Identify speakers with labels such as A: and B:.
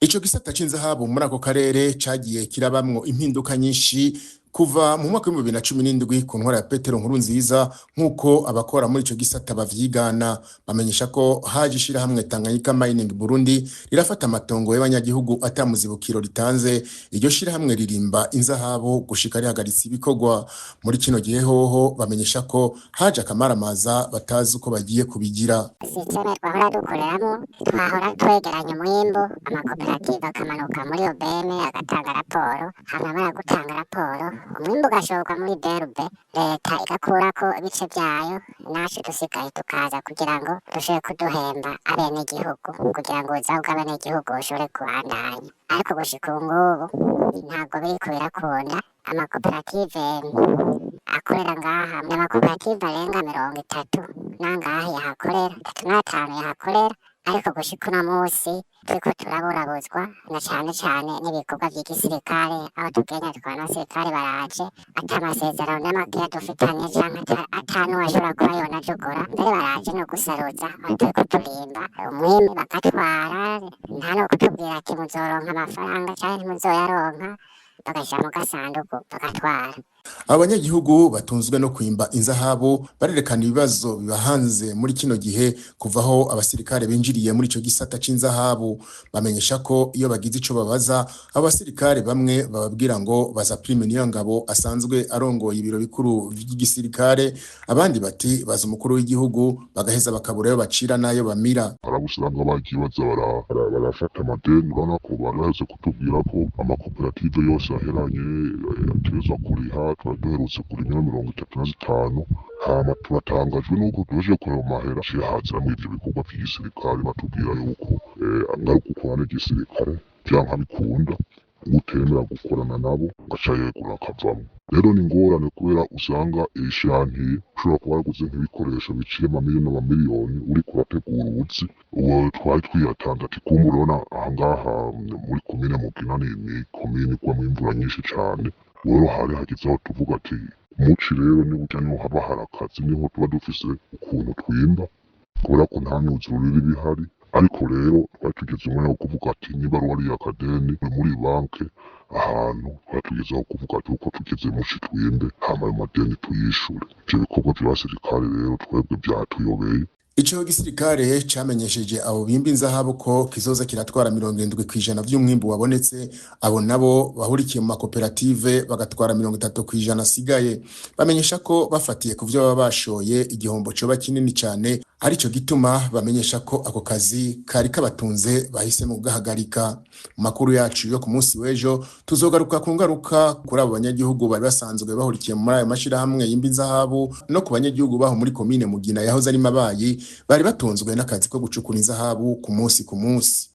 A: Ico gisata c'inzahabu muri ako karere cagiye kirabamwo impinduka nyinshi kuva mu mwaka w'2017 ku ntwara ya Petero Nkurunziza, nk'uko abakora muri ico gisata bavyigana. Bamenyesha ko haje ishirahamwe Tanganyika Mining Burundi rirafata amatongo y'abanyagihugu atamuzibukiro ritanze. Iryo shirahamwe ririmba inzahabu gushika rihagaritse ibikorwa. Muri kino gihe hoho bamenyesha ko haje akamaramaza, batazi uko bagiye kubigira.
B: Système twahora dukoreramo, twahora twegeranya umwimbu, amakoperative akamanuka muri OBM agatanga raporo. Hanyuma amara gutanga raporo, umwimbu ugashorwa muri BRB, leta igakurako ibice vyayo, natwe dusigaye tukaza kugira ngo dushobore kuduhemba abenegihugu, kugira ngo ubuzima bw'abenegihugu bushobore kubandanya. Ariko gushika ubu ngubu ntabwo biriko birakunda. Amakoperative akorera ngaha ni amakoperative arenga 30 nangahe yahakorera, 35 yahakorera. Ariko gushika uno musi turiko turaburabuzwa na cane cane n'ibikorwa vy'igisirikare, aho tugenda tukabona abasirikare baraje ata amasezerano n'amakeya dufitanye, canke ata n'uwashobora kuba yonajugura. Mbere baraje no gusaruza aho turiko turimba umwimbu, bagatwara, nta no kutubwira ati muzoronka amafaranga canke ntimuzoyaronka, bagashira mu gasanduku bagatwara.
A: Abanyagihugu batunzwe no kwimba inzahabu barerekana ibibazo bibahanze muri kino gihe kuva aho abasirikare binjiriye muri ico gisata c'inzahabu. Bamenyesha ko iyo bagize ico babaza abasirikare, bamwe bababwira ngo baza Prime Niyongabo asanzwe arongoye ibiro bikuru vy'igisirikare, abandi bati baza umukuru w'igihugu, bagaheza bakabura ayo bacira n'ayo bamira.
C: Hari abo usanga bagiye baza barafata amadeni. Urabona ko bari baherutse kutubwira ko amakoperative yose aheranye ategerezwa kuriha. Twari duherutse kuri miliyoni 35. Hama turatangajwe nuko duhejeje kureba amahera aciye hazamwo ivyo bikorwa vy'igisirikare, batubwira yuko ngaruka ukorana n'igisirikare vyanka bikunda, utemera gukorana nabo gaca yegura akavamwo. Rero ni ingorane kubera usanga ishantiye ushobora kuba waraguze nk'ibikoresho biciye amamiliyoni n'amamiliyoni, uriko urategura ubuzi. Ubu twari twiyatanze ati kumbe urabona ahangaha muri komine Mugina ni komine igwamwo imvura nyinshi cane. Rero hari hageze aho tuvuga ati muci rero ni burya niho haba hari akazi, niho tuba dufise ukuntu twimba kubera ko nta myuzurire iba ihari. Ariko rero twari tugeze umwanya wo kuvuga ati niba ari wariye akadeni muri banke, ahantu twari tugeze aho kuvuga ati uko tugeze muci twimbe, hama ayo madeni tuyishure. Ivyo bikorwa vy'abasirikare rero twebwe vyatuyobeye.
A: Ico gisirikare camenyesheje abo bimba inzahabu ko kizoza kiratwara 70% vy'umwimbu wabonetse, abo nabo bahurikiye mu makoperative bagatwara 30% asigaye. Bamenyesha ko bafatiye ku vyo baba bashoye, igihombo coba kinini cane, arico gituma bamenyesha ko ako kazi kari kabatunze bahisemo kugahagarika. Mu makuru yacu yo ku munsi w'ejo tuzogaruka ku ngaruka kuri abo banyagihugu bari basanzwe bahurikiye muri ayo mashirahamwe yimba inzahabu, no ku banyagihugu baho muri komine Mugina yahoze ari Mabayi bari batunzwe n'akazi ko gucukura inzahabu ku munsi ku munsi.